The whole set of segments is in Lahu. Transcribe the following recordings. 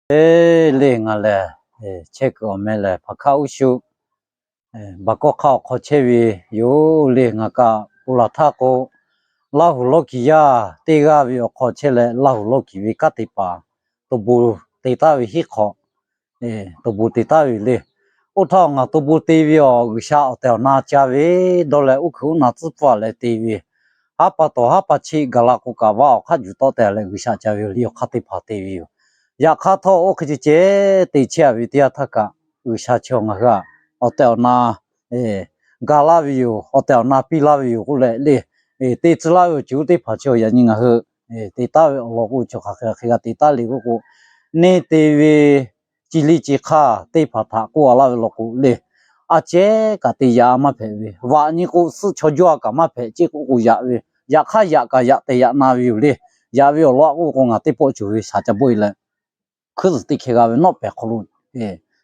Eˬ, le ngaˬ lehˬ, chehˇ kuiˬ awˬ meh lehˬ hpaˍ hkaˆ uˉ shuˆ, baˬ kawˆ hk'aˇ awˬ hk'aw chehˇ ve yoˬ. Le ngaˬ kaꞈ ponˬ laˬ htaˇ k'o, Laˇ huˍ lawˇ kiˍ yaˇ teˇ g'aˇ ve awˬ hk'aw chehˇ leh, Laˇ huˍ lawˇ kiˍ ve kanˉ te paˍ to bon te taˍ ve hiˉ hk'awꞈ, to bon te taˍ ve le. Oˇ htaˇ ngaˬ to bon te ve awˬ G'uiˬsha awˬ tehˬ awˬ na ca ve dawˇ leh, oˇ hkui oˇ na tcuhˉ pfuhˇ leh te ve, haˉ pa tawˍ haˉ pa chi gaˬ la k'o kaꞈ, vaˇ awˬ hk'aˇ juˬ tawˆ tehꞈ leh G'uiˬsha ca ve yoˬ. Le awˬ hk'aˇ teˇ hpaˍ te ve yoˬ. Yaꞈ hk'aˇ htawˇ, oˇ hk'e ceh ceh te chehˇ a ve teˇ yanˇ htaˇ kaꞈ, G'uiˬsha chi ngaˬ hui a awˬ tehˬ awˬ na gaˬ laˇ ve yoˬ, awˬ tehˬ awˬ na piˇ laˇ ve yoˬ k'oˆ leh, le te tcuh laˇ ve awˬ ceuˬ oˇ teˇ hpaˍ chi yaꞈ nyi ngaˬ hui te taˍ ve awˬ lawn k'o, chi hk'aˬ hk'e hk'aˬ hk'e g'a te taˍ le k'oˆ k'o, neˇ te ve chi liˇ chi hk'aˇ teˇ hpaˍ htaꞈ k'oˆ a laˇ ve law k'o le, a cehˉ kaꞈ te yaꞈ maˇ hpehꞈ ve, vaꞈ nyi k'o suhˆ chaw jawˇ a kaꞈ maˇ hpehꞈ ceˇ k'oˆ k'o yaꞈ ve, yaꞈ hk'aˇ yaꞈ kaꞈ yaꞈ tehˬ yaꞈ na ve yoˬ le. Yaꞈ ve awˬ lawn k'oˆ k'o, ngaˬ teˇ pawˆ cawˬ ve shaˍ ca bawˆ e leh hkuiˉ zuhˬ teˇ hkeh g'a ve nawˉ pehˍ hk'aw lo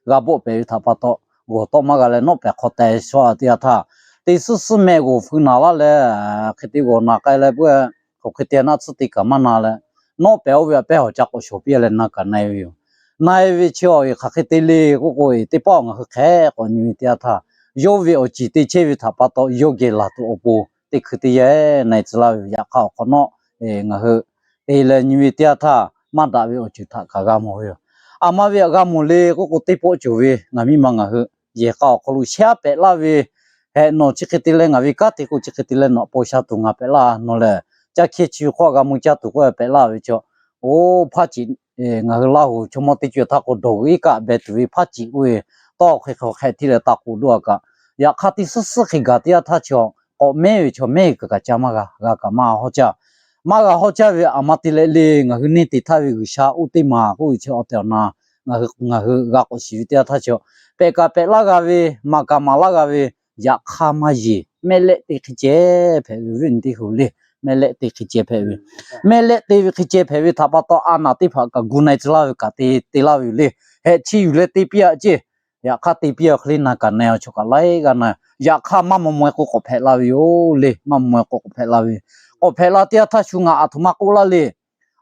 g'a bawˆ pehˍ ve htaꞈ pa taw, g'awˬ tawˆ maˇ g'a leh nawˉ pehˍ hk'aw teh shaw a teˇ yanˇ htaˇ, te suhˉ suhˉ mehˆ g'awˬ feu naˍ laˇ leh, hk'e te g'awˬ naˍ k'ai leh, k'oˆ hk'e te naˆ tsuhˇ te kaꞈ maˇ na leh, nawˉ pehˍ oˇ ve a pehˇ awˬ ca k'awꞈ shawˍ piˇ leh na kaꞈ na e ve yoˬ. Na e ve chi awˬ e hk'aˬ hk'e te le k'oˆ k'o, teˇ pawˆ ngaˬ hui hk'e k'awꞈ nyi ve teˇ yanˇ htaˇ, yawˇ ve awˬ ciˍ te chehˇ ve htaꞈ pa taw yawˇ geh laˬ tuˬ awˬ pon teˇ hkui teˇ yanˇ na e tcuh laˇ ve yoˬ. Yaꞈ hk'aˇ awˬ hk'awꞈ nawˉ ngaˬ hui te leh nyi ve teˇ yanˇ htaˇ, maˇ daꞈ ve awˬ ceuˬ htaꞈ kaꞈ g'a mawˬ ve yoˬ. A ma ve htaꞈ g'a mawˬ le k'oˆ k'o, teˇ pawˆ cawˬ ve ngaˬ miˇ ma ngaˬ hui yehˬ k'a awˬ hk'aw lo shehˉ pehꞈ laˇ ve, hehꞈ nawˬ chi hk'e te leh ngaˬ ve kanˉ te k'o, chi hk'e te leh nawˬ paw sha tuˬ ngaˬ pehꞈ laˇ nawˬ lehˬ, caˇ hkehˇ chi ve hk'oˆ g'a mui caˇ tuˬ k'oˆ pehꞈ laˇ ve chi, oˇ hpaˇ ciꞈ, ngaˬ hui Laˇ huˍ chaw mawˇ teˇ co htaˇ k'o, dawˬ g'uiˬ iˉ kaˆ beh tuˬ ve hpaˇ ciꞈ k'oˆ ve, tawˇ hk'e hk'e hk'e htiˇ leh taˇ k'oꞈ doˇ a kaꞈ, yaꞈ hk'aˇ teˇ suhˉ suhˉ hk'e gaˬ teˇ yanˇ htaˇ chi, k'awꞈ mehˉ ve chi mehˉ kaꞈ kaꞈ ca maˇ g'a, g'a kaꞈ maˇ hawˉ caˇ. Maˇ g'a hawˉ caˇ ve a ma te leh le, ngaˬ hui neˇ te htaˇ ve G'uiˬsha oˇ teˇ maˬ k'oˆ ve chi awˬ tehˬ awˬ na ngaˬ hui g'a k'awꞈ shiˍ ve teˇ yanˇ htaˇ chi, pehꞈ kaꞈ pehꞈ laˇ g'a ve, maˍ kaꞈ maˍ laˇ g'a ve, yaꞈ hk'aˇ maˇ yeˬ. Mehˆ lehˆ te hk'e ceh hpehꞈ ve, viˉ nyi teˇ hpaˍ le, mehˆ lehˆ te hk'e ceh hpehꞈ ve, mehˆ lehˆ te ve hk'e ceh hpehꞈ ve htaꞈ pa taw, a naˍ teˇ hpaˍ kaꞈ gu na e tcuh laˇ ve kaꞈ te te laˇ ve yoˬ le. Hehꞈ chiˇ yuˬ leh te piˇ a ceˇ. Yaꞈ hk'aˇ te piˇ a hk'e le na kaꞈ na e awˬ chaw kaꞈ laiˉ g'aˇ na. Yaꞈ hk'aˇ maˇ maw maw e k'o k'awꞈ hpehꞈ la ve yoˬ le. Maˇ maw maw e k'o k'awꞈ hpehꞈ la ve yoˬ. K'awꞈ hpehꞈ la teˇ yanˇ htaˇ shu ngaˬ aˬ htoꞈ ma k'oˆ laˇ le.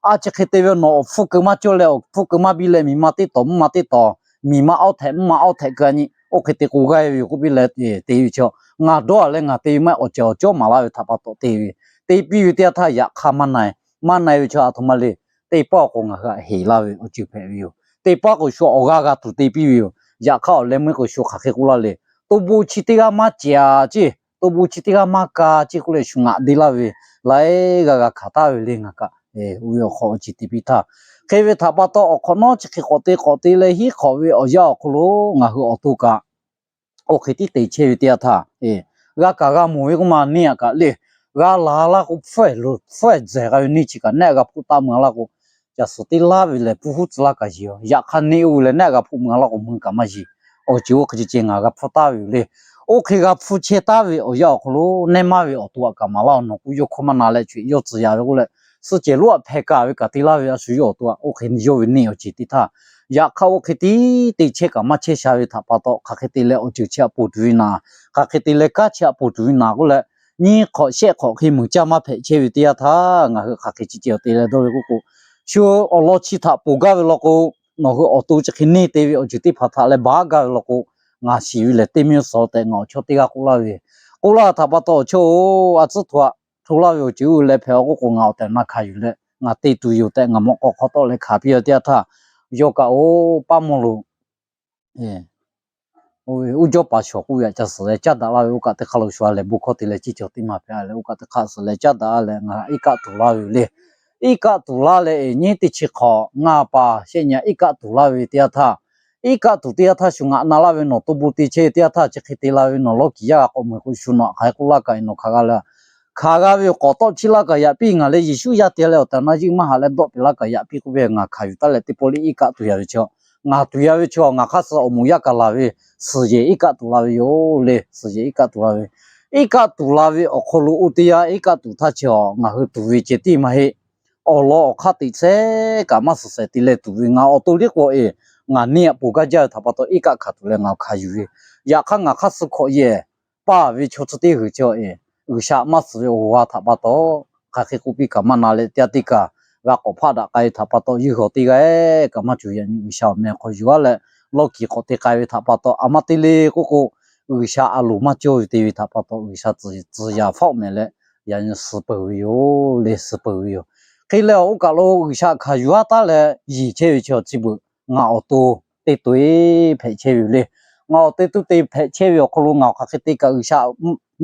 A chi hk'e te ve nawˬ awˬ hpfuhˇ keu maˇ cawˇ leh awˬ hpfuhˇ keu maˇ biˇ leh miˬ ma teˇ tawˍ mvuhˇ ma teˇ tawˍ, miˬ ma awˉ htehꞈ mvuhˇ ma awˉ htehꞈ keu a nyi, oˇ hk'e te k'o g'aˇ e ve yoˬ k'oˆ piˇ leh te ve chi, ngaˬ dawˇ a leh ngaˬ te ve maˇ heˆ, awˬ ceuˬ awˬ cawˇ maˍ laˇ ve htaꞈ pa taw te ve, te piˇ ve teˇ yanˇ htaˇ yaꞈ hk'aˇ maˇ na e. Maˇ na e ve chi aˬ htoꞈ ma le. Teˇ pawˆ k'o ngaˬ hui a heˍ laˇ ve awˬ ceuˬ hpehꞈ ve yoˬ. Teˇ pawˆ k'o shu awˬ g'aˇ g'a tuˬ te piˇ ve yoˬ. Yaꞈ hk'aˇ awˬ leh meuˇ k'o shu hk'aˬ hk'e k'oˆ laˇ le. To bon chi teˇ g'aˇ maˇ cehˬ a ceˇ, to bon chi teˇ g'aˇ maˇ ka ceˇ k'oˆ leh shu ngaˬ de laˇ ve, laiˉ g'aˇ g'a hkanˍ taˍ ve le. Ngaˬ kaꞈ oˇ ve awˬ hk'aw awˬ ceuˬ te piˇ htaˇ, hk'e ve htaꞈ pa taw awˬ hk'awꞈ nawˉ chi hk'e k'awꞈ te k'awꞈ te leh hiˉ hk'awꞈ ve awˬ yanˇ awˬ hk'aw lo ngaˬ hui awˬ to kaꞈ oˇ hk'e tiˉ te chehˇ ve teˇ yanˇ htaˇ, g'a kaꞈ g'a mawˬ ve k'oˆ ma neˇ a kaꞈ le, g'a laˬ laˇ k'o hpfuhˇ e tzuhˬ k'ai ve neˇ chi kaꞈ nehˆ g'a hpfuhˆ taˇ mui a laˇ k'o, caˬ suhˍ teˇ laˇ ve lehˬ pui huˉ tcuh laˇ kaꞈ yeˬ a. Yaꞈ hk'aˇ neˇ oˇ ve lehˬ nehˆ g'a hpfuhˆ mui a laˇ k'o mui kaꞈ maˇ yeˬ. Awˬ ceuˬ oˇ hk'e ceh ceh ngaˬ g'a hpfuhˇ taˍ ve yoˬ le. Oˇ hk'e g'a hpfuhˇ chehˇ taˍ ve awˬ yanˇ awˬ hk'aw lo nehˇ maˇ ve awˬ to aꞈ kaꞈ maˍ laˇ, nawˬ k'o yawˇ hkawˇ maˇ na leh co yawˇ tcuh yaꞈ ve k'oˆ leh, suhˆ cehˬ lonˉ aꞈ hpeh kaˍ ve kaꞈ te laˇ ve a shu yawˇ awˬ to aꞈ. Oˇ hk'e yawˇ ve neˇ awˬ ceuˬ teˇ htaˇ, yaꞈ hk'aˇ oˇ hk'e tiˉ te chehˇ kaꞈ maˇ chehˇ sha ve htaꞈ pa taw, hk'aˬ hk'e te leh awˬ ceuˬ chi aꞈ ponˬ tuˬ ve naˍ, hk'aˬ hk'e te leh kanˉ chi aꞈ ponˬ tuˬ ve naˍ k'oˆ leh, nyiˇ hk'awꞈ shehˆ hk'awꞈ hk'e meuˍ caˇ maˇ hpehꞈ chehˇ ve teˇ yanˇ htaˇ, ngaˬ hui hk'aˬ hk'e chi ceh awˬ te leh dawˇ ve k'oˆ k'o, shu awˬ lawn chi htaꞈ ponˬ gaˇ ve law k'o, nawˬ hui awˬ to chi hk'e neˇ te ve awˬ ceuˬ teˇ hpaˍ htaꞈ leh baˬ gaˇ ve law k'o, ngaˬ shiˍ ve lehˬ teˇ miˇ suhˍ tehꞈ ngaˬ awˬ chawˇ teˇ g'aˇ k'oˆ laˇ ve, k'oˆ laˇ htaꞈ pa taw awˬ chawˇ-oˬ, a tcuhˉ htoꞈ a hto laˇ ve awˬ ceuˬ oˇ leh hpehꞈ a k'oˆ k'o, ngaˬ awˬ tehˬ awˬ na hkanˍ yuˬ leh ngaˬ te tuˬ yoˬ tehꞈ ngaˬ mawꞈ k'aw hk'aw tawˆ leh hkanˍ piˇ a teˇ yanˇ htaˇ, yawˇ kaꞈ oˇ paˇ mawˇ lo uˉ jawˇ paˍ shawˍ k'oˆ ve aꞈ ca suhˍ leh caˉ daꞈ laˇ ve, oˇ kaꞈ teˇ hk'aˇ lo shu a lehˬ bon hkawˇ te leh ceˇ cawˬ teˇ maˬ hpehꞈ a leh, oˇ kaꞈ teˇ hk'aˇ suhˍ leh caˉ daꞈ a leh ngaˬ iˉ kaˆ tuˬ laˇ ve yoˬ le. Iˉ kaˆ tuˬ laˇ leh, nyiˇ teˇ chi hk'awꞈ ngaˇ pa shehˆ nyi iˉ kaˆ tuˬ laˇ ve teˇ yanˇ htaˇ, iˉ kaˆ tuˬ teˇ yanˇ htaˇ shu ngaꞈ na laˇ ve, nawˬ to bon te chehˇ teˇ yanˇ htaˇ chi hk'e te la ve, nawˬ lawˇ kiˍ yaˇ g'a k'awꞈ mui k'o, shu nawˬ aꞈ hk'aˬ hk'e k'oˆ laˇ kaꞈ, nawˬ hkanˍ g'a ve yoˬ. K'awꞈ tawˆ chiˇ laˇ kaꞈ yaꞈ piˇ, ngaˬ leh Yeˍsuˆ yaˇ te leh awˬ tehˬ awˬ na yeˇ maˇ haꞈ leh dawˆ pehˍ laˇ kaꞈ yaꞈ piˇ k'oˆ ve, ngaˬ hkanˍ yuˬ taˉ leh teˇ pawˆ le iˉ kaˆ tuˬ yaꞈ ve chi, ngaˬ tuˬ yaꞈ ve chi, ngaˬ hk'aˇ suh awˬ moˍ yaˇ kaꞈ laˬ ve, suhˍ yehˬ iˉ kaˆ tuˬ la ve yoˬ le. Suhˍ yehˬ iˉ kaˆ tuˬ la ve, iˉ kaˆ tuˬ la ve awˬ hk'aw lo oˇ teˇ yanˇ iˉ kaˆ tuˬ htaˇ chi, ngaˬ hui tuˬ ve ceh tiˉ maˇ heˆ. Awˬ lawn awˬ hk'aˇ teꞈ chehˇ kaꞈ maˇ suhˍ shehˍ te leh tuˬ ve, ngaˬ awˬ to liˇ k'o e, ngaˬ neˇ aꞈ ponˬ gaˇ jaˇ ve htaꞈ pa taw iˉ kaˆ hkanˍ tuˬ leh ngaˬ hkanˍ yuˬ ve. Yaꞈ hk'aˇ ngaˬ hk'aˇ suh hkawꞈ yehˬ paˇ ve chaw chi teˇ g'uiˬ chi e, G'uiˬsha maˇ suhˍ ve awˬ g'aˇ htaꞈ pa taw, hk'aˬ hk'e k'oˆ piˇ kaꞈ maˇ na leh teˇ yanˇ teˇ kaˬ g'a k'awꞈ hpaˆ daꞈ k'ai ve htaꞈ pa taw, yawˇ hui awˬ teˇ g'aˇ kaꞈ maˇ cawˬ. Yaꞈ nyi G'uiˬsha awˬ meh hk'aw yuˬ-a leh, lawˇ kiˍ k'awꞈ te k'ai ve htaꞈ pa taw, a ma te le k'oˆ k'o, G'uiˬsha a loˍ maˇ cawˇ ve te ve htaꞈ pa taw, G'uiˬsha tcuhˍ yaꞈ hpawˆ mehˍ leh, yaꞈ nyi suh peuˬ ve yoˬ le, suh peuˬ ve yoˬ. Hk'e leh awˬ oˇ kaꞈ lo G'uiˬsha hkanˍ yuˬ-a taˉ leh yiˍ chehˇ ve chi awˬ chi beuꞈ ngaˬ awˬ to teˇ to-e hpehꞈ chehˇ ve yoˬ le. Ngaˬ awˬ to teˇ to te hpehꞈ chehˇ ve awˬ hk'aw lo ngaˬ awˬ hk'aˬ hk'e te kaꞈ G'uiˬsha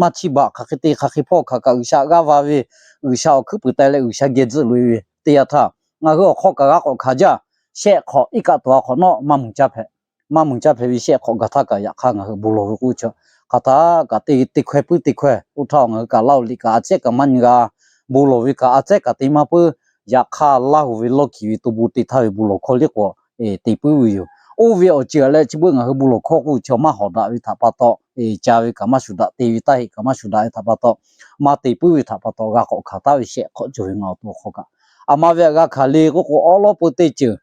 maˇ chiˇ baˬ, hk'aˬ hk'e te hk'aˬ hk'e hpawˇ hkanˍ kaꞈ G'uiˬsha g'aˇ va ve, G'uiˬsha awˬ hkuiˉ puiˍ taiˍ leh G'uiˬsha geh tzuhˆ loꞈ-e ve teˇ yanˇ htaˇ, ngaˬ hui awˬ hk'aw kaꞈ g'a k'awꞈ hkanˍ jaˇ. Shehˆ hk'awꞈ iˉ kaˆ tuˬ a hk'awꞈ nawˉ maˇ mui caˇ hpehꞈ ve shehˆ hk'awꞈ gaˬ htaˇ kaꞈ yaꞈ hk'aˇ ngaˬ hui bon lawˬ ve k'oˆ ve chi hk'aˬ htaˇ kaꞈ te te hkawehˇ puiˉ te hkawehˇ oˇ htaˇ ngaˬ hui kaꞈ Laˇ huˍ liꞈ kaꞈ a cehˉ kaꞈ maˇ nyi g'a, bon lawˬ ve kaꞈ a cehˉ kaꞈ te maˇ puiˉ. Yaꞈ hk'aˇ Laˇ huˍ ve lawˇ kiˍ ve to bon te htaˇ ve bon lawˬ hkawˇ liˇ k'awꞈ te puiˉ ve yoˬ. Oˇ ve awˬ ceuˬ leh chi beuꞈ ngaˬ hui bon lawˬ hkawˇ k'oˆ ve chi maˇ hawˍ daꞈ ve htaꞈ pa taw, ca ve kaꞈ maˇ shuˍ daꞈ, te ve taˇ heˆ kaꞈ maˇ shuˍ daꞈ ve htaꞈ pa taw, maˇ te puiˉ ve htaꞈ pa taw g'a k'awꞈ hkanˍ taˉ ve shehˆ hk'awꞈ cawˬ ve ngaˬ awˬ to awˬ hk'aw kaꞈ. A ma ve htaꞈ g'a hkanˍ le k'oˆ k'o, awˉ lawˉ peu teˇ ceuˬ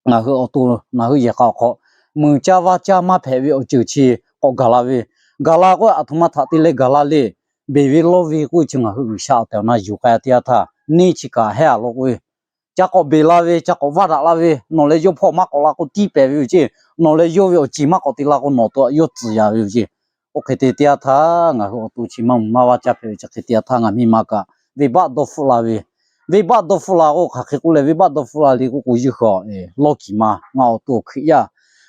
ngaˬ hui awˬ to, ngaˬ hui yehˬ k'a awˬ hk'aw mui caˇ vaˇ caˇ maˇ hpehꞈ ve awˬ ceuˬ chi k'awꞈ gaˬ la ve. Gaˬ la k'o, aˬ htoꞈ ma htaꞈ te leh gaˬ la le. Beˬ ve lawˇ ve k'oˆ ve chi ngaˬ hui G'uiˬsha awˬ tehˬ awˬ na yuˬ k'ai-a teˇ yanˇ htaˇ, neˇ chi kaꞈ hehˉ-a law k'oˆ ve, ca k'awꞈ beˬ la ve, ca k'awꞈ vaˇ daꞈ la ve, nawˬ leh yawˇ hpawˇ maˇ k'awꞈ la k'o tiˇ pehˍ ve yoˬ ceˇ. Nawˬ leh yawˇ ve awˬ ceˬ maˇ k'awꞈ te la k'o nawˬ to yawˇ tcuhˍ yaꞈ ve yoˬ ceˇ. Oˇ hk'e te teˇ yanˇ htaˇ ngaˬ hui awˬ to chi maˇ mui maˇ vaˇ caˇ hpehꞈ ve chi hk'e teˇ yanˇ htaˇ ngaˬ miˇ ma kaꞈ venˇbaˆ dawˇ hpfuhˆ la ve, venˇbaˆ dawˇ hpfuhˆ la k'o hk'aˬ hk'e k'oˆ leh venˇbaˆ dawˇ hpfuhˆ la le k'oˆ k'o, yawˇ hui lawˇ kiˍ ma ngaˬ awˬ to awˬ Hkriꞈ yaˇ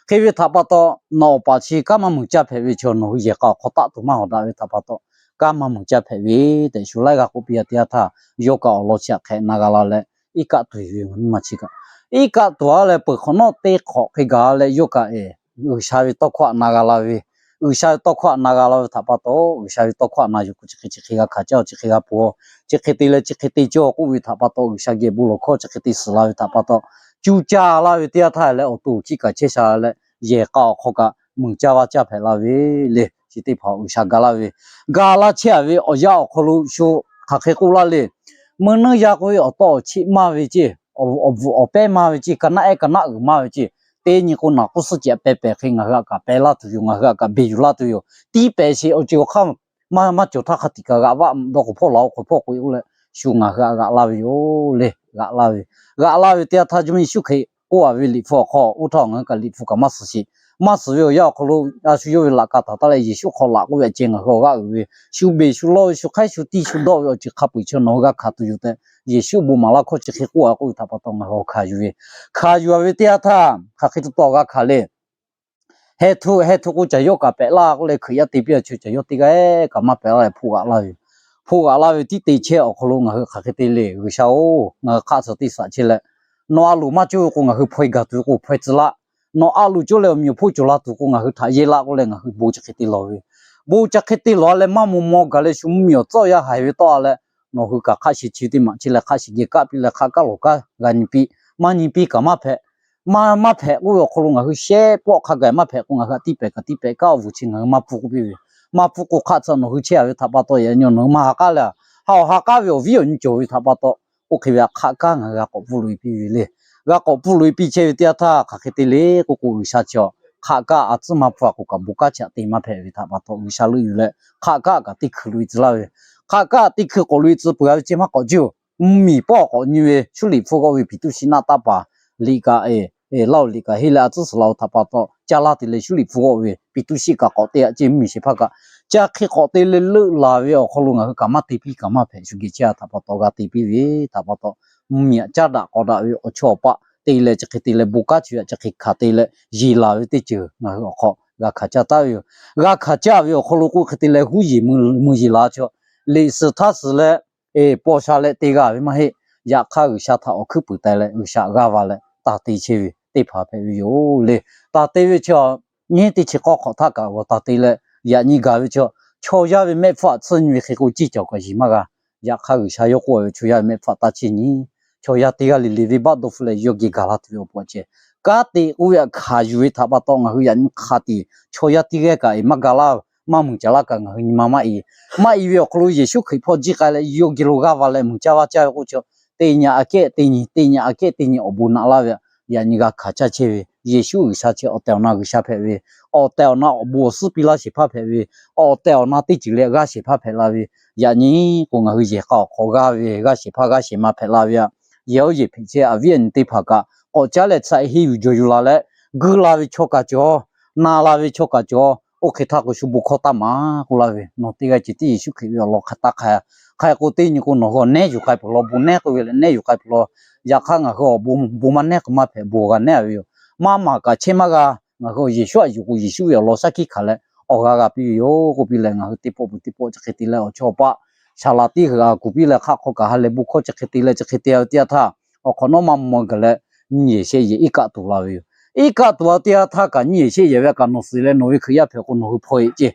hk'e ve htaꞈ pa taw, nawˬ awˬ paˍ chi kanˉ maˇ mui caˇ hpehꞈ ve chi nawˬ hui yehˬ k'a awˬ hk'aw taˆ tuˬ maˇ hawˍ daꞈ ve htaꞈ pa taw, kanˉ maˇ mui caˇ hpehꞈ ve tehꞈ shu laiˉ g'aˇ k'oˆ piˇ-a teˇ yanˇ htaˇ, yawˇ kaꞈ awˬ lawn chi htaꞈ hk'ehꞈ na g'a la leh, iˉ kaˆ tuˬ ve ngaˬ miˇ ma chi kaꞈ iˉ kaˆ tuˬ-a leh peuˬ hk'awꞈ nawˉ teˇ hk'awꞈ hk'e gaˬ leh yawˇ kaꞈ G'uiˬsha ve tawˇ hkawˇ htaꞈ na g'a la ve, G'uiˬsha ve tawˇ hkawˇ htaꞈ na g'a la ve htaꞈ pa taw, G'uiˬsha ve tawˇ hkawˇ htaꞈ na yuˬ k'o chi hk'e chi hk'e g'a hkanˍ caˇ-oˬ, chi hk'e g'a pon-oˬ, chi hk'e te leh chi hk'e te cawˇ k'oˆ ve htaꞈ pa taw, G'uiˬsha geh bon lawˬ hkawˇ chi hk'e te suhˍ la ve htaꞈ pa taw, cuˇ caˇ laˇ ve teˇ yanˇ htaˇ leh awˬ to awˬ hkiˆ kaꞈ chehˇ sha leh, yehˬ k'a awˬ hk'aw kaꞈ mui caˇ vaˇ caˇ hpehꞈ la ve le. Chi teˇ hpaˍ G'uiˬsha ga laˇ ve, ga laˇ chehˇ-a ve awˬ yanˇ awˬ hk'aw lo shu hk'aˬ hk'e k'oˆ laˇ le. Meuˇ nuiˇ yaˇ k'oˆ ve awˬ tawˇ awˬ chiˆ maˇ ve ceˇ, awˬ bvuhꞈ awˬ pehˉ maˇ ve ceˇ, ka naˆ ehˉ ka naˆ uiˍ maˇ ve ceˇ, teˇ nyi k'o naˬ k'oˆ suhˉ ceh pehˍ pehˍ hk'e ngaˬ hui htaꞈ kaꞈ pehˍ laˇ tuˬ yoˬ, ngaˬ hui htaꞈ kaꞈ beˬ yuˬ laˇ tuˬ yoˬ. Tiˇ pehˍ sheˍ awˬ ceuˬ awˬ hk'aˇ maˇ cawˬ htaˇ hk'a tiꞈ kaꞈ g'aꞈ vaˆ dawˇ k'oˍ hpawˇ laˬ-oˬ, k'oˍ hpawˇ k'oꞈ-e k'oˆ leh shu ngaˬ hui htaꞈ g'aꞈ laˇ ve yoˬ le. G'aꞈ laˇ ve, g'aꞈ laˇ ve teˇ yanˇ htaˇ Jawˇmawˇ Yeˍsuˆ Hkriꞈ k'oˆ-a ve Liꞈ hpu awˬ hk'aw, oˇ htaˇ ngaˬ hui kaꞈ Liꞈ hpu kaꞈ maˇ suhˍ sheˍ, maˇ suhˍ ve awˬ yanˇ awˬ hk'aw lo a shu yawˇ ve laꞈ ka htaꞈ taˇ leh Yeˍsuˆ hk'aw laꞈ k'oˆ ve a ceh ngaˬ hui awˬ g'aˇ uiˍ ve, shu beˬ shu lawˇ ve, shu hk'aiˉ shu tiˇ shu dawˆ ve awˬ ceuˬ hk'a peu-eˬ chi nawˬ hui g'a hkanˍ tuˬ yoˬ tehꞈ, Yeˍsuˆ bon maˍ laˇ hkawˇ chi hk'e k'oˆ-a k'oˆ ve htaꞈ pa taw ngaˬ hui awˬ hkanˍ yuˬ ve, hkanˍ yuˬ-a ve teˇ yanˇ htaˇ hk'aˬ hk'e te tawˇ g'a hkanˍ le. Heh htuˆ heh htuˆ k'o caˬ yawˇ kaꞈ pehꞈ laˇ k'oˆ leh Hkriꞈ yaˇ te piˇ-a chi caˬ yawˇ teˇ g'aˇ kaꞈ maˇ pehꞈ laˇ leh hpoˆ g'aꞈ laˇ ve yoˬ. Hpoˆ g'aꞈ laˇ ve tiˉ te chehˇ awˬ hk'aw lo ngaˬ hui hk'aˬ hk'e te le, G'uiˬsha-oˬ, ngaˬ hui hk'aˆ tsuhꞈ teˇ saꞈ chehˇ leh, nawˬ a loˍ maˇ cawˇ ve k'o ngaˬ hui hpaw-e gaˬ tuˬ ve k'o hpaw-e tcuh laˇ. Nawˬ a loˍ cawˇ leh awˬ meꞈ awˬ hponˇ cawˬ la tuˬ k'o ngaˬ hui htaꞈ yehˇ laˇ k'oˆ leh ngaˬ hui bon chi hk'e te lawˬ ve, bon chi hk'e te lawˬ leh maˇ maw maw gaˬ leh shu mvuhˇmiˬ awˬ tcuhˉ awˬ yanˇ haiˬ ve tawˆ-a leh, nawˬ hui kaꞈ hk'aˆ sheˍ chi teˇ maꞈ chehˇ leh hk'aˆ sheˍ geh kaˆ piˇ leh hk'aˆ kaˉ lawˬ kaˉ g'a nyi piˇ, maˇ nyi piˇ kaꞈ maˇ hpehꞈ. Maˇ maˇ hpehꞈ k'oˆ ve awˬ hk'aw lo ngaˬ hui shehˆ pawˆ hk'a gaˬ maˇ hpehꞈ k'o ngaˬ hui htaꞈ tiˇ pehˍ kaꞈ tiˇ pehˍ kaꞈ awˬ vuˬ chi ngaˬ hui maˇ pfuhˇ k'oˆ piˇ ve, maˇ pfuhˇ k'o hk'aˆ tsuhꞈ nawˬ hui chehˇ-a ve htaꞈ pa taw yaꞈ nyi nawˬ hui maˇ ha k'aˉ leh, ha awˬ ha k'aˉ ve awˬ viˉ awˬ nyi cawˬ ve htaꞈ pa taw, oˇ hk'e ve hk'aˆ kaˉ ngaˬ hui g'a k'awꞈ pfuhˇ loꞈ-e piˇ ve le. G'a k'awꞈ pfuhˇ loꞈ-e piˇ chehˇ ve teˇ yanˇ htaˇ hk'aˬ hk'e te le k'oˆ k'o G'uiˬsha chi hk'aˆ kaˉ a tcuhˉ maˇ pfuhˇ-a k'o kaꞈ bon kanˉ chi htaꞈ te maˇ hpehꞈ ve htaꞈ pa taw G'uiˬsha leuˆ yuˬ leh hk'aˆ kaˉ kaꞈ teˇ hkui loꞈ-e tcuh laˇ ve, hk'aˆ kaˉ teˇ hkui k'awꞈ loꞈ-e tcuh peuˬ-a ve ceh maˇ k'awꞈ juˇ, mvuhˇmiˬ pawˆ k'awꞈ nyi ve shuˉ liꞈ hpfuhˇ g'awˆ ve Peˍtruˆ shiˍ naˆ taˇ paˍ liꞈ kaꞈ, Laˇ huˍ liꞈ kaꞈ henˇ leh a tcuhˉ suhˍ la-oˬ htaꞈ pa taw caˇ laˇ te leh shuˉ liꞈ hpfuhˇ g'awˆ ve Peˍtruˆ shiˍ kaꞈ k'awꞈ te-a ceh mvuhˇmiˬ shehˍ hpaˇ kaꞈ ca hk'e k'awꞈ te leh leuˆ laˬ ve awˬ hk'aw lo ngaˬ hui kaꞈ maˇ te piˇ kaꞈ maˇ hpehꞈ shu geh chehˇ-a htaꞈ pa taw g'a te piˇ ve htaꞈ pa taw, mvuhˇmiˬ htaꞈ caˇ daꞈ k'awꞈ daꞈ ve awˬ chawˇ awˬ paˆ te leh chi hk'e te leh bon kanˉ chi ve htaꞈ chi hk'e hkanˍ te leh yeˬ laˬ ve teˇ ceuˬ ngaˬ hui awˬ hk'aw g'a hkanˍ caˇ taˉ ve yoˬ. G'a hkanˍ caˇ ve awˬ hk'aw lo k'oˆ hk'e te leh huˉ yeˬ mui yeˬ la chaw, liꞈ suhˍ htaˇ suhˍ leh paw sha leh te g'a ve maˇ heˆ. Yaꞈ hk'aˇ G'uiˬsha htaꞈ awˬ hkuiˉ puiˍ taiˍ leh G'uiˬsha g'aˇ va leh taˇ te chehˇ ve teˇ hpaˍ hpehꞈ ve yoˬ le. Taˇ te ve chi nyiˉ teˇ chi k'awˇ hk'awꞈ htaˇ kaꞈ g'aw taˇ te leh yaꞈ nyi gaˬ ve chi, chaw yaˇ ve mehˆ hpfuhˇ htaꞈ tsuhˇ nyi ve hk'e k'o ciˇ cawˬ kaꞈ yeˬ maˇ g'a. Yaꞈ hk'aˇ G'uiˬsha yawˇ k'oˆ ve chaw yaˇ ve mehˆ hpfuhˇ htaꞈ taˇ ciˇ nyi. Chaw yaˇ teˇ g'aˇ le le venˇbaˆ dawˇ hpfuhˆ leh yawˇ geh gaˬ la tuˬ ve awˬ pon ceh, kanˉ te k'oˆ ve htaꞈ hkanˍ yuˬ ve htaꞈ pa taw ngaˬ hui yaꞈ nyi hk'a tiꞈ chaw yaˇ teˇ g'aˇ kaꞈ maˇ ga laˇ, maˇ mui caˍ laˇ kaꞈ ngaˬ hui nyi ma maˇ e. Maˇ e ve awˬ hk'aw lo Yeˍsuˆ Hkriꞈ hpawˇ jiˇ k'ai leh yawˇ geh lo g'aˇ va leh mui caˇ vaˇ caˇ ve k'oˆ chi, teˇ nyi aꞈ kehˉ teˇ nyi, teˇ nyi aꞈ kehˉ teˇ nyi awˬ bon naꞈ laˇ ve, yaꞈ nyi g'a hkanˍ caˇ chehˇ ve Yeˍsuˆ G'uiˬsha chi awˬ tehˬ awˬ na G'uiˬsha hpehꞈ ve, awˬ tehˬ awˬ na awˬ bon awˬ suhˉ piˇ laˇ shehˍ hpaˇ hpehꞈ ve, awˬ tehˬ awˬ na teˇ ceuˬ leh g'aˇ shehˍ hpaˇ hpehꞈ la ve, yaꞈ nyi k'o ngaˬ hui yehˬ k'a awˬ hk'aw g'aˇ ve g'aˇ shehˍ hpaˇ g'aˇ shehˍ ma hpehꞈ la ve aꞈ yehˬ oˇ yehˬ hpeꞈ chehˇ, a viˉ a nyi teˇ hpaˍ kaꞈ k'awꞈ caˉ leh tsuhꞈ henˇ yuˬ jawˬ yuˬ la leh, guiˇ la ve chaw kaꞈ cawˬ, na la ve chaw kaꞈ cawˬ, oˇ hk'e htaˇ k'o shu bon hkawˇ taˇ maˍ k'oˆ laˇ ve, nawˬ teˇ g'aˇ ceh tiˉ Yeˍsuˆ Hkriꞈ ve awˬ lawn hk'a taˇ hk'a, hk'a k'o teˇ nyi k'o nawˬ hui awˬ nehˉ yuˬ k'ai peuˬ law, bon nehˉ k'oˆ ve leh nehˉ yuˬ k'ai peuˬ law. Yaꞈ hk'aˇ ngaˬ hui awˬ bon bon maˇ nehˉ k'o maˇ hpehꞈ, bon awˬ g'a nehˉ a ve yoˬ. Maˇ maˍ kaꞈ chehˇ maˇ g'a. Ngaˬ hui awˬ Yeˍsuˆ a yuˬ k'o Yeˍsuˆ ve awˬ lawn shaˉ hkiˆ hkanˍ leh awˬ g'a g'a piˇ ve yoˬ k'oˆ piˇ leh, ngaˬ hui teˇ pawˆ peuˬ teˇ pawˆ chi hk'e te leh awˬ chawˇ awˬ paˆ saˍ laꞈ tiˉ hui a kuˬ piˇ leh hk'aˆ hk'aw kaꞈ ha lehˬ bon hkawˇ chi hk'e te leh chi hk'e te ve teˇ yanˇ htaˇ, awˬ hk'awꞈ nawˉ maˇ maw gaˬ leh nyiˇ yehˬ shehˆ yehˬ iˉ kaˆ tuˬ la ve yoˬ. Iˉ kaˆ tuˬ a ve teˇ yanˇ htaˇ kaꞈ nyiˇ yehˬ shehˆ yehˬ ve kaꞈ nawˬ suhˍ leh nawˬ ve Hkriꞈ yaˇ hpehꞈ k'o nawˬ hui hpaw eꞈ ceˇ,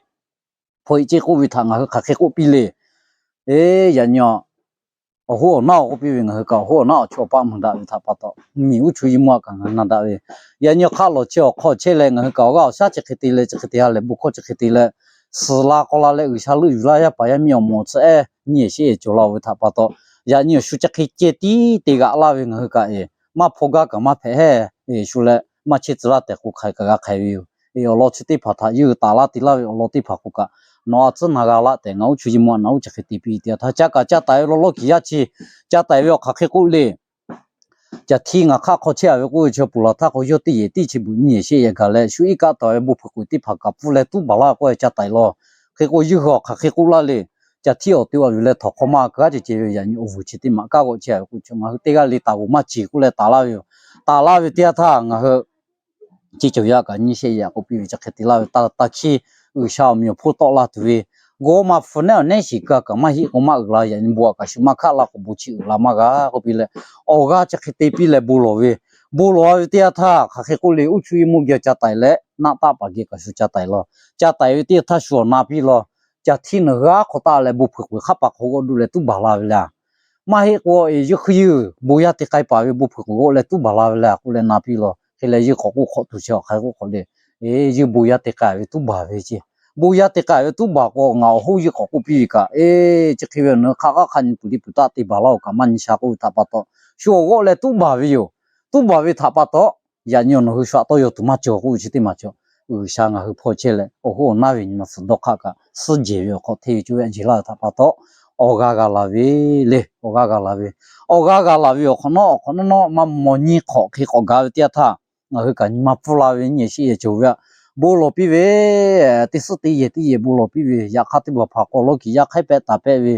hpaw eꞈ ceˇ k'oˆ ve htaꞈ ngaˬ hui hk'aˬ hk'e k'oˆ piˇ le. Eˬ, yaꞈ nyi awˬ hoˉ awˬ naˉ awˬ k'oˆ piˇ ve ngaˬ hui kaꞈ awˬ hoˉ awˬ naˉ awˬ chawˇ awˬ paˆ mvuhˇ daꞈ ve htaꞈ pa taw, miˬ uˉ chu yiˇ mvuhˇ a kaꞈ ngaˬ hui na daꞈ ve. Yaꞈ nyi hk'aˆ lawˬ chehˇ awˬ hk'aw chehˇ leh ngaˬ hui kaꞈ awˬ g'aˇ awˬ shaˉ chi hk'e te leh chi hk'e te ha lehˬ bon hkawˇ chi hk'e te leh, suhˍ la k'aw la leh G'uiˬsha leuˆ yuˬ laˇ yaˇ paˍ yaˇ miˇ awˬ moˍ tcuh ehˉ nyiˇ yehˬ shehˆ yehˬ cawˬ la ve htaꞈ pa taw, yaꞈ nyi awˬ shu chi hk'e ceh tiˉ te g'aꞈ laˇ ve ngaˬ hui kaꞈ eˬ, maˇ hpaw gaˇ kaꞈ maˇ hpehꞈ hehˉ, shu leh maˇ chehˇ tcuh laˇ tehꞈ k'o hk'aiˬ kaꞈ g'a hk'aiˬ ve yoˬ. Awˬ lawn chi teˇ hpaˍ htaꞈ yawˇ hui taˍ laˇ te laˇ ve awˬ lawn teˇ hpaˍ k'o kaꞈ, nawˬ a tcuhˉ na g'a laˇ tehꞈ ngaˬ uˉ chu yiˇ mvuhˇ a naꞈ uˉ chi hk'e te piˇ ve teˇ yanˇ htaˇ, ca kaꞈ ca taiˍ ve law lawˇ kiˬ yaˇ chi, ca taiˍ ve awˬ hk'aˬ hk'e k'oˆ le. Caˬ htiˇ ngaˬ hk'aˆ hk'aw chehˇ a ve k'oˆ ve chi peuˬ laˬ htaˇ k'o yawˇ teˇ yehˬ tiˉ chi beuꞈ nyiˇ yehˬ shehˆ yehˬ gaˬ leh shu iˉ kaˆ taˍ ve bon hpeuꞈ k'oˍ teˇ hpaˍ kaꞈ pfuhˇ leh tuˉ baˬ laˇ k'oˆ ve ca taiˍ law. Hk'e k'o yawˇ hui awˬ hk'aˬ hk'e k'oˆ laˇ le. Caˬ htiˇ awˬ te a ve leh htawnˍ hk'aw maˇ g'a kaꞈ ceh ceh ve yaꞈ nyi awˬ vuiˬ chi teˇ maˬ kaˇ g'awˆ chehˇ a ve k'o, ngaˬ hui teˇ g'aˇ le taˍ g'oˍ maˇ ceˬ k'oˆ leh taˍ laˇ ve yoˬ. Taˍ laˇ ve teˇ yanˇ htaˇ ngaˬ hui chi cawˬ yaˇ kaꞈ nyiˇ shehˆ yehˬ k'oˆ piˇ ve chi hk'e te laˇ ve, taˇ hkiˇ G'uiˬsha awˬ meꞈ awˬ hponˇ tawˆ la tuˬ ve, g'awˇ ma hpu nehˉ awˬ nehˉ shiˍ kaꞈ kaꞈ maˇ heˆ k'o maˇ uiˍ la, yaꞈ nyi bon aꞈ kaꞈ shu maˇ hkaˆ laˇ k'o bon chi uiˍ la maˇ g'a k'oˆ piˇ leh, awˬ g'aˇ chi hk'e te piˇ leh bon lawˬ ve, bon lawˬ a ve teˇ yanˇ htaˇ hk'aˬ hk'e k'oˆ le, uˉ chu yiˇ mvuhˇ geh ca taiˍ leh naˆ taˆ paˍ geh kaꞈ shu ca taiˍ law. Ca taiˍ ve teˇ yanˇ htaˇ shu awˬ na piˇ law. Caˬ htiˇ nawˬ g'aˇ hk'aw taˆ leh bon hpeuꞈ k'oˍ hk'aˆ paˍ hk'aw g'awˆ duˆ leh tuˉ baˬ la ve le. Maˇ heˆ k'o eˬ, yawˇ hui bon yaˇ te k'ai paˍ ve bon hpeuꞈ k'oˍ g'awˆ leh tuˉ baˬ la ve le k'oˆ leh na piˇ law. Hk'e leh yawˇ k'awꞈ k'oˆ hk'awꞈ tuˬ chi awˬ hk'aˬ hk'e k'oˆ k'awꞈ le, eˬ, yawˇ hui bon yaˇ te k'ai ve tuˉ baˬ ve ceˇ. Bon yaˇ te k'ai ve tuˉ baˬ k'o ngaˬ awˬ hoˉ yawˇ k'awꞈ k'oˆ piˇ ve kaꞈ, eˬ, chi hk'e ve nawˬ hui hk'aˬ hk'aˇ hk'a nyi puˬ liꞈ puˬ taˆ te baˬ laˇ oˬ kaꞈ maˇ nyi sha k'oˆ ve htaꞈ pa taw, shu awˬ g'awˆ leh tuˉ baˬ ve yoˬ. Tuˉ baˬ ve htaꞈ pa taw, yaꞈ nyi nawˬ hui shu aꞈ tawˇ yaw tuˬ maˇ cawˬ k'oˆ ve chi teˇ maˬ cawˬ. G'uiˬsha ngaˬ hui hpaw chehˇ leh awˬ hoˉ awˬ naˉ ve nyi ma suhˍ dawˇ hk'aˆ kaꞈ suhˉ jehˬ ve awˬ hk'aw hteˇ ve coˇ ve a jeˬ laˇ ve htaꞈ pa taw, awˬ g'aˇ g'a la ve le, awˬ g'aˇ g'a la ve, awˬ g'aˇ g'a la ve awˬ hk'awꞈ nawˉ awˬ hk'awꞈ nawˉ nawˉ maˇ maw nyiˇ hk'awꞈ hk'e k'awꞈ gaˬ ve teˇ yanˇ htaˇ, ngaˬ hui kaꞈ nyi ma pfuhˇ la ve nyiˇ yehˬ shehˆ yehˬ cawˬ ve aꞈ, bon lawˬ piˇ ve, teˇ suhˉ teˇ yehˬ teˇ yehˬ bon lawˬ piˇ ve, yaꞈ hk'aˇ teˇ hpaˍ hpaˍ k'awꞈ lawˇ kiˬ yaˇ hk'aiˉ pehˆ taˍ pehˆ ve,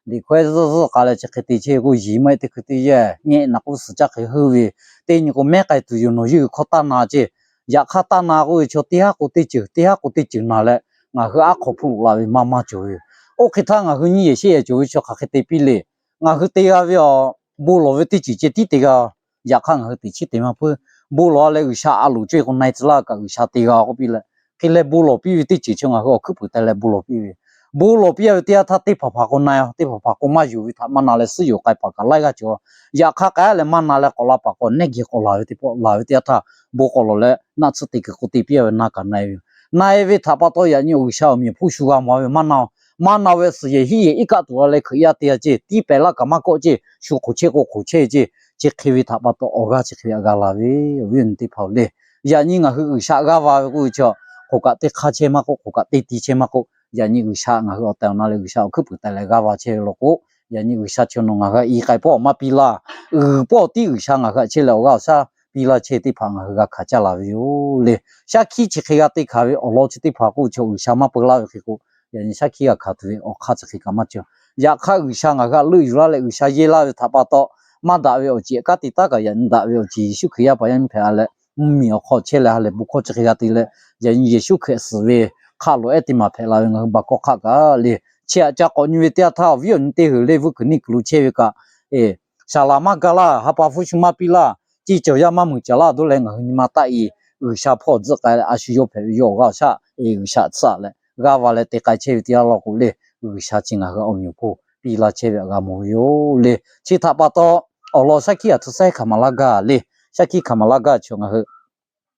liꞈ hkawehˇ zuhˇ zuhˇ k'a leh chi hk'e te chehˇ k'o, yiˍ maˇ heˆ teˇ hkui teˇ yanˇ ngehˆ naꞈ k'oˆ suhˍ caˇ hk'e heuˆ ve, teˇ nyi k'o mehˉ k'ai tuˬ yoˬ, nawˬ yawˇ hui hkawˇ taˇ na ceˇ. Yaꞈ hk'aˇ taˇ na k'oˆ ve chaw teˇ haˉ k'o teˇ ceuˬ, teˇ haˉ k'o teˇ ceuˬ na leh ngaˬ hui aˉ hk'aw hpfuhˆ loꞈ la ve maˇ maˇ cawˬ ve yoˬ. Oˇ hk'e htaˇ ngaˬ hui nyiˇ yehˬ shehˆ yehˬ cawˬ ve chaw hk'aˬ hk'e te piˇ le. Ngaˬ hui te g'a ve awˬ bon lawˬ ve teˇ ceuˬ ceh tiˉ te g'a. Yaꞈ hk'aˇ ngaˬ hui teꞈ chiˉ te maˇ puiˉ. Bon lawˬ a leh G'uiˬsha a loˍ cawˇ e k'o na e tcuh laˇ kaꞈ G'uiˬsha te g'a k'oˆ piˇ leh, hk'e leh bon lawˬ piˇ ve teˇ ceuˬ chi ngaˬ hui awˬ hkuiˉ puiˍ te leh bon lawˬ piˇ ve, bon lawˬ piˇ a ve teˇ yanˇ htaˇ teˇ hpaˍ hpaˍ k'o na e, teˇ hpaˍ hpaˍ k'o maˇ yonˍ ve htaꞈ maˇ na leh suhˉ yonˍ k'ai paˍ kaꞈ laiˉ g'aˇ cawˬ. Yaꞈ hk'aˇ k'ai a leh maˇ na leh k'awꞈ la paˍ k'o nehˉ geh k'awꞈ la ve teˇ pawˆ la ve teˇ yanˇ htaˇ, bon k'awꞈ lawˬ leh naˆ tsuhˇ te kuiˬ k'o te piˇ a ve na kaꞈ na e ve yoˬ. Na e ve htaꞈ pa taw yaꞈ nyi G'uiˬsha awˬ meꞈ awˬ hponˇ shu g'a mawˬ a ve maˇ na oˬ. Maˇ na oˬ ve suhˍ yehˬ hiˉ yehˬ iˉ kaˆ tuˬ la leh Hkriꞈ yaˇ te a ceˇ, tiˉ pehˍ laˇ kaꞈ maˇ kawˆ ceˇ, shu hk'oˍ chehˇ k'o hk'oˍ chehˇ ceˇ. Chi hk'e ve htaꞈ pa taw awˬ g'aˇ chi hk'e ve aꞈ g'a la ve awˬ viˉ awˬ nyi teˇ hpaˍ-oˬ le. Yaꞈ nyi ngaˬ hui G'uiˬsha g'aˇ va ve k'oˆ ve chi, hk'oˍ kaꞈ teˇ hk'aˇ chehˇ maˇ k'oˆ, hk'oˍ kaꞈ teˇ ti chehˇ maˇ k'oˆ, yaꞈ nyi G'uiˬsha ngaˬ hui awˬ tehˬ awˬ na leh G'uiˬsha awˬ hkuiˉ puiˍ te leh g'aˇ va chehˇ ve law k'o, yaꞈ nyi G'uiˬsha chi nawˬ ngaˬ hui a i k'ai pawˆ maˇ piˇ laˇ. Uiˍ pawˆ tiˉ G'uiˬsha ngaˬ hui aꞈ chehˇ leh awˬ g'aˇ awˬ shaˉ piˇ laˇ chehˇ teˇ hpaˍ ngaˬ hui g'a hkanˍ caˇ la ve yoˬ le. Shaˉ hkiˆ chi hk'e g'a te hkanˍ ve awˬ lawn chi teˇ hpaˍ k'oˆ ve chi G'uiˬsha maˇ peu laˇ ve hk'e k'o, yaꞈ nyi shaˉ hkiˆ g'a hkanˍ tuˬ ve awˬ hk'aˇ chi hk'e kaꞈ maˇ cawˬ. Yaꞈ hk'aˇ G'uiˬsha ngaˬ hui aꞈ leuˆ yuˬ laˇ leh G'uiˬsha yehˇ laˇ ve htaꞈ pa taw, maˇ daꞈ ve awˬ ceˬ kanˉ te taˉ kaꞈ yaꞈ nyi daꞈ ve awˬ ceˬ Yeˍsuˆ Hkriꞈ yaˇ paˍ yaˇ miˇ hpehꞈ a leh, mvuhˇmiˬ awˬ hk'aw chehˇ leh ha lehˬ bon hkawˇ chi hk'e g'a te leh, yaꞈ nyi Yeˍsuˆ Hkriꞈ suhˍ ve hk'aˆ loꞈ ehˉ teˇ maˬ hpehꞈ la ve ngaˬ hui baˬ kawˆ hk'aˆ kaꞈ le. Chi aꞈ ca k'awꞈ nyi ve teˇ yanˇ htaˇ awˬ viˉ awˬ nyi teˇ heuˬ leh vuiˇ kuiˬ niˇ kuiˬ lo chehˇ ve kaꞈ, eˬ, saˍ laˍ maˇ ga laˇ, ha pa hpu shu maˇ piˇ laˇ, ceˇ cawˬ yaˇ maˇ muiˬ caˍ laˇ dawˇ leh ngaˬ hui nyi ma taˆ e, G'uiˬsha hpawˇ tzuhˆ k'ai leh a shu yawˇ hpehꞈ ve yawˇ awˬ g'aˇ awˬ shaˉ eˬ G'uiˬsha tsuhˇ a leh g'aˇ va leh te k'ai chehˇ ve teˇ yanˇ law k'o le, G'uiˬsha chi ngaˬ hui awˬ meꞈ awˬ hponˇ piˇ laˇ chehˇ ve aꞈ g'a mawˬ ve yoˬ le. Chi htaꞈ pa taw, awˬ lawn shaˉ hkiˆ aˬ htoꞈ ma hkanˍ maˍ laˇ gaˇ le. Shaˉ hkiˆ hkanˍ maˍ laˇ gaˇ chi ngaˬ hui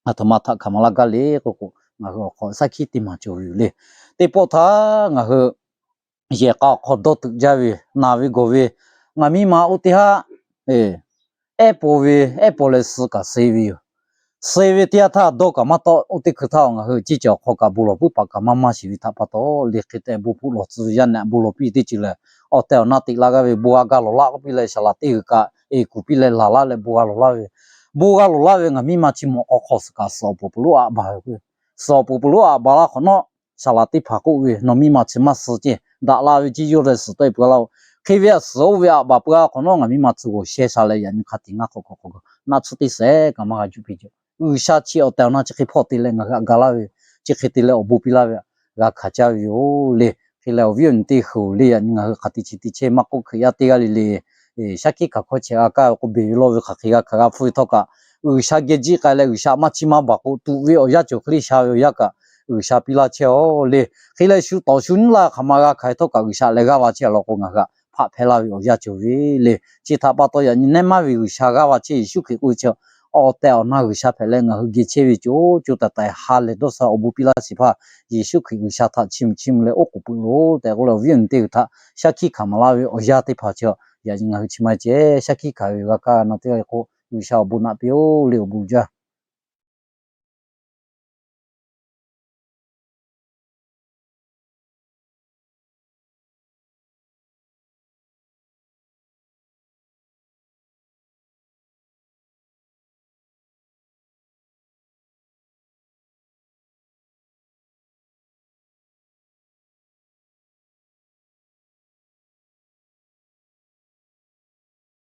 aˬ htoꞈ ma htaꞈ hkanˍ maˍ laˇ gaˇ le k'oˆ k'o, ngaˬ hui awˬ hk'aw shaˉ hkiˆ teˇ maˬ cawˬ ve yoˬ le. Teˇ pawˆ htaˇ ngaˬ hui yehˬ k'a awˬ hk'aw dawˇ teuꞈ jaˇ ve, naˬ ve gawˬ ve, ngaˬ miˇ ma oˇ teˇ haˉ ehˉ paw ve, ehˉ paw leh suh kaꞈ suh ve yoˬ. suh ve teˇ yanˇ htaˇ dawˇ kaꞈ maˇ tawˆ. Oˇ teˇ hkui htaˇ ngaˬ hui ceˇ cawˬ hk'aw kaꞈ bon lawˬ puiˉ paˍ kaꞈ maˇ maˇ shiˍ ve htaꞈ pa taw, le hk'e te bon hpfuhˆ lawˬ tcuh yaˇ nehꞈ bon lawˬ piˇ teˇ ceuˬ lehˬ, awˬ tehˬ awˬ na teꞈ la g'aˇ ve bon g'a ga lawˬ laˇ k'oˆ piˇ leh, saˍ laꞈ teˇ g'uiˬ kaꞈ eˍ kuˬ piˇ leh laˬ laˇ leh bon g'a lawˬ laˇ ve, bon g'a lawˬ laˇ ve ngaˬ miˇ ma chi mawꞈ k'aw hk'aw suhˍ kaꞈ suhˍ awˬ poˍ peuˬ lonˉ aꞈ baˬ ve k'o, suhˍ awˬ poˍ peuˬ lonˉ aꞈ baˬ laˇ hk'awꞈ nawˉ, saˍ laꞈ teˇ hpaˍ k'oˆ ve, nawˬ miˇ ma chi maˇ suh ceˇ, daꞈ la ve ceˇ yawˇ leh suhˍ tawˆ e peuˬ a laˇ-oˬ. Hk'e ve a suhˍ oˇ ve aꞈ baˬ peuˬ a hk'awꞈ nawˉ, ngaˬ miˇ ma tcuh g'awˬ sheh sha leh yaꞈ nyi hk'a tiꞈ ngaˇ hk'awꞈ hk'awꞈ hk'awꞈ naˆ tsuhˇ teˇ shehˍ kaꞈ maˇ g'a juˆ piˇ jaˇ. G'uiˬsha chi awˬ tehˬ awˬ na chi hk'e hpawˇ te leh ngaˬ hui htaꞈ ga laˇ ve, chi hk'e te leh awˬ bon piˇ laˇ ve htaꞈ g'a hkanˍ caˇ ve yoˬ le. Hk'e leh awˬ viˉ awˬ nyi teˇ hpaˍ-oˬ le, yaꞈ nyi ngaˬ hui hk'aˬ te chi te chehˇ maˇ k'oˆ, Hkriꞈ yaˇ teˇ g'aˇ le le shaˉ hkiˆ hkanˍ hkawˇ chehˇ g'a kaˇ ve k'o, beˬ ve lawˇ ve hk'aˬ hk'e g'a hkanˍ g'a hpfuhˇ ve htawˇ kaꞈ, G'uiˬsha geh jiˆ k'ai leh G'uiˬsha maˇ chiˇ maˇ baˬ k'o, tuꞈ ve awˬ yanˇ cawˬ hk'e le sha ve awˬ yanˇ kaꞈ G'uiˬsha piˇ laˇ chehˇ-oˬ le. Hk'e leh shu tawˍ shu nyiˉ laˇ hk'aˬ ma g'a hkanˍ ve htawˇ kaꞈ, G'uiˬsha leh g'aˇ va chehˇ a law k'o, ngaˬ hui htaꞈ hpaˆ hpehˇ laˇ ve awˬ yanˇ cawˬ ve le. Chi htaꞈ pa taw yaꞈ nyi nehˉ maˇ ve G'uiˬsha g'aˇ va chehˇ Yeˍsuˆ Hkriꞈ k'oˆ ve chi, awˬ tehˬ awˬ na G'uiˬsha hpehꞈ leh ngaˬ hui geh chehˇ ve co co taiˍ taiˍ ha lehˬ dawˇ sha awˬ bon piˇ laˇ sheˍ hpaˇ, Yeˍsuˆ Hkriꞈ G'uiˬsha htaꞈ chiˇ mvuh chiˇ mvuh leh oˉ k'oˍ peuˬ loˬ tehꞈ k'oˆ leh, awˬ viˉ awˬ nyi teˇ g'uiˬ htaꞈ shaˉ hkiˆ hkanˍ maˍ laˇ ve awˬ yanˇ teˇ hpaˍ chi, yaꞈ nyi ngaˬ hui chi ma ceh shaˉ hkiˆ hkanˍ ve g'a kaˇ g'a na teˇ g'aˇ le k'o, G'uiˬsha awˬ bon naꞈ piˇ-oˬ le, awˬ bon jaˇ.